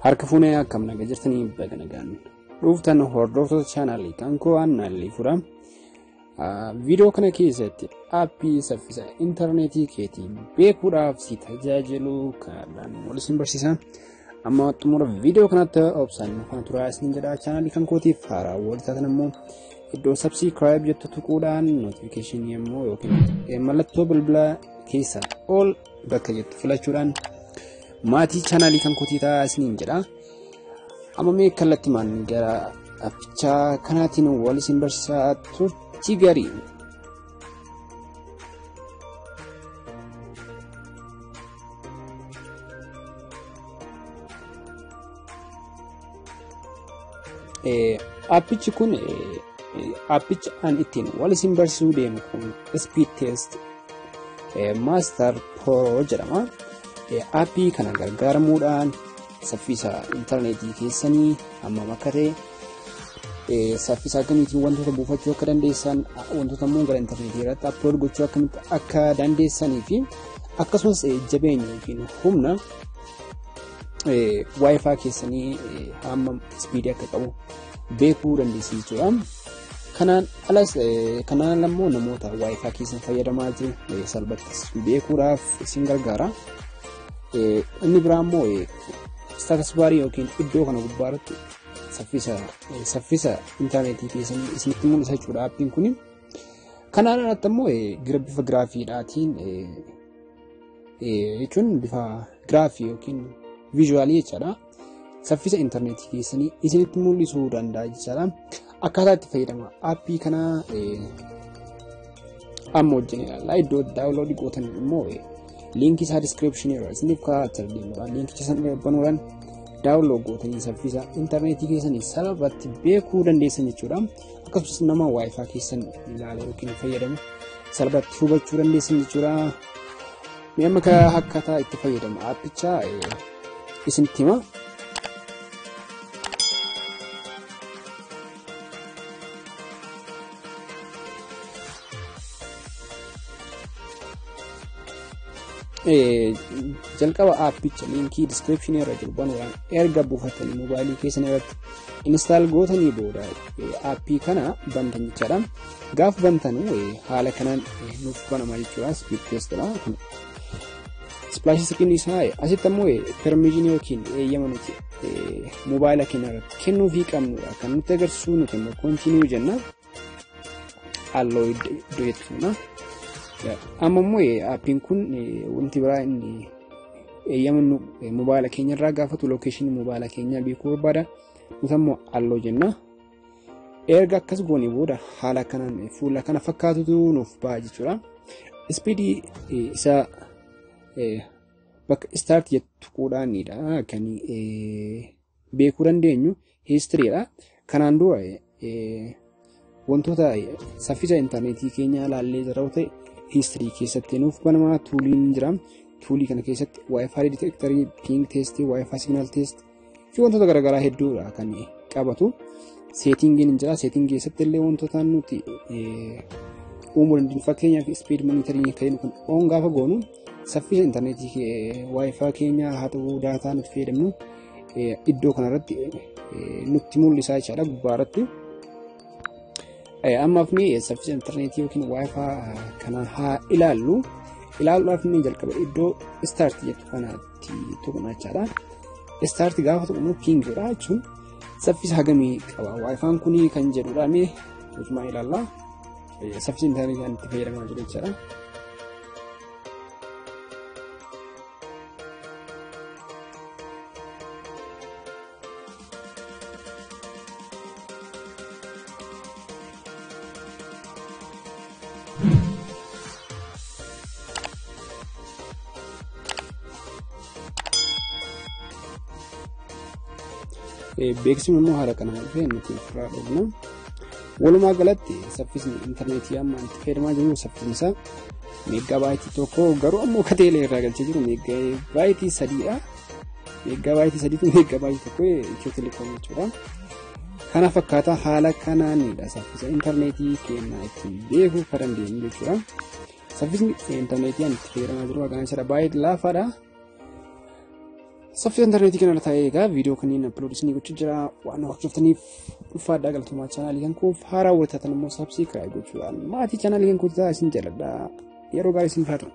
Harka fuunee akkam nagaa jirtanii baga nagaan dhuftan hordoftoota chaanaalii kan koo Annaallee Fura. Viidiyoo kana keessatti aappii saffisa intarneetii keetii beekuudhaaf si tajaajilu kan wal isin barsiisa. Amma xumura viidiyoo kanatti obsaan kana turaa isin jedha. Chaanaalii kan kootiif haaraa wal taatan immoo iddoo subscribe jettu tuquudhaan notifiikeeshinii immoo yookiin mallattoo bilbilaa keessa ol bakka jettu filachuudhaan maatii chaanaalii kan kootii ta'aa isiniin jedha. Amma mee kallattimaan gara aappichaa kanaatiin wal isin barsiisaa turtii gaarii. Aappichi kun aappicha an ittiin wal isin barsiisuu deemu kun Speed Test Master Pro jedhama. Aappii kana gargaaramuudhaan saffisa intarneetii keessanii hammam akka ta'e, saffisa akkamiitiin wantoota buufachuu akka dandeessan, wantoota immoo gara intarneetii irratti upload gochuu akkamitti akka dandeessanii fi akkasumas jabeenya yookiin humna Wi-Fi keessanii hammam ispiidii akka qabu beekuu dandeessan jechuudha. Kanaan alas kanaan immoo namoota Wi-Fi keessan fayyadamaa jiru salphatti beekuudhaaf isin gargaara. Inni biraa immoo status baarii yookiin iddoo kana gubbaa irratti saffisa intarneetii keessanii isinitti mul'isa jechuudha aappiin kun. Kanaan alatti immoo bifa giraafiidhaatiin jechuun bifa giraafii yookiin viizuwaalii jechaadha. Saffisa intarneetii keessanii isinitti mul'isuu danda'a jechaadha. Akkaataa itti fayyadama aappii kanaa amma wajjin ilaalla. Iddoo daawunloodii gootan immoo liinkii isaa diskiripshinii irra isiniif kaa'aa deemuudhaan liinkicha sana banuudhaan daawunlood gootanii saffisa intarneetii keessanii salphatti beekuu dandeessan jechuudha. Akkasumas nama waayifaa keessan ilaala yookiin fayyadamu salphatti hubachuu dandeessan jechuudha. Mee amma akkaataa itti fayyadama aappichaa isinitti hima. Jalqaba aappicha liinkii diskiripshinii irra jiru banuudhaan erga buufatanii moobaayilii keessan irratti instaal gootanii booda aappii kana bantan jechaadha. Gaaf bantanuu haala kanaan nuuf banama jechuudha. Speed testidha. Splash screen isaa asitti ammoo permishinii yookiin eeyyama nuti moobaayila keenya irratti kennuufii qabnudha. Kan nutti agarsiisu nuti immoo continue jenna. Halluu iddoo jettu. Amma immoo aappiin kun wanti biraa inni eeyyama moobaayila keenya irraa gaafatu lookeeshinii moobaayila keenyaa beekuu barbaada. Nuti ammoo halluu jenna. Erga akkas goonee booda haala kanaan fuula kana fakkaatutu nuuf ba'a jechuudha. Ispiidii isaa bakka istaart jettu tuquudhaanidha kan beekuu dandeenyu hiistiriidha. Kanaan dura wantoota saffisa intarneetii keenyaa ilaallee jira yoo ta'e hiistirii keessatti nuuf banamaa tuuliin jira. Tuulii kana keessatti Wi-Fi detectorii, ping test, Wi-Fi signal test fi wantoota garaagaraa hedduudha kan qabatu. Seetingiin jira. Seetingii keessatti illee wantoota nuti uumuu dandeenyu fakkeenyaaf speed monitoring kan jennu kun on gaafa goonu saffisa intarneetii Wi-Fi keenyaa haa ta'u daataa nuti fayyadamnu iddoo kanarratti nutti mul'isa jechaadha gubbaa irratti. Ammaaf mee saffisa intarneetii yookiin Wi-Fi kana haa ilaallu. Ilaaluudhaaf mee jalqaba iddoo start jettu kanatti tuqna jechaadha. Start gaafa tuqnu ping jedha jechuun saffisa hagamii qaba Wi-Fi'n kun kan jedhudha mee hojumaa ilaalla. Saffisa intarneetii itti fayyadamaa jiru jechaadha. Beeksisni immoo haala kanaan dhufee nuti ofirraa dhufna. Walumaa galatti saffisni intarneetii amma itti fayyadamaa jiru saffisni isaa meeggabaayitii 1 garuu ammoo kateelee irraa galchee jiru meeggabaayitii 3dha. Meeggabaayitii 3tu meeggabaayitii 1 Itiyoo Telekoom jechuudha. Kana fakkaata haala kanaanidha saffisa intarneetii keenyaa ittiin beekuu kan dandeenyu jechuudha. Saffisni intarneetii itti fayyadamaa jiru haqaan isaa baay'ee laafaadha. Saffisa intarneetii kanarra taa'ee egaa viidiyoo kanneen upload isinii gochuu jira. Waan hordoftaniif ulfaadhaa, galatoomaa. Chaanaalii kan koof haaraa wal taatan immoo subscribe gochuudhaan maatii chaanaalii kan kootii ta'a. Isin jaalladha. Yeroo gaarii isin haa ta'u.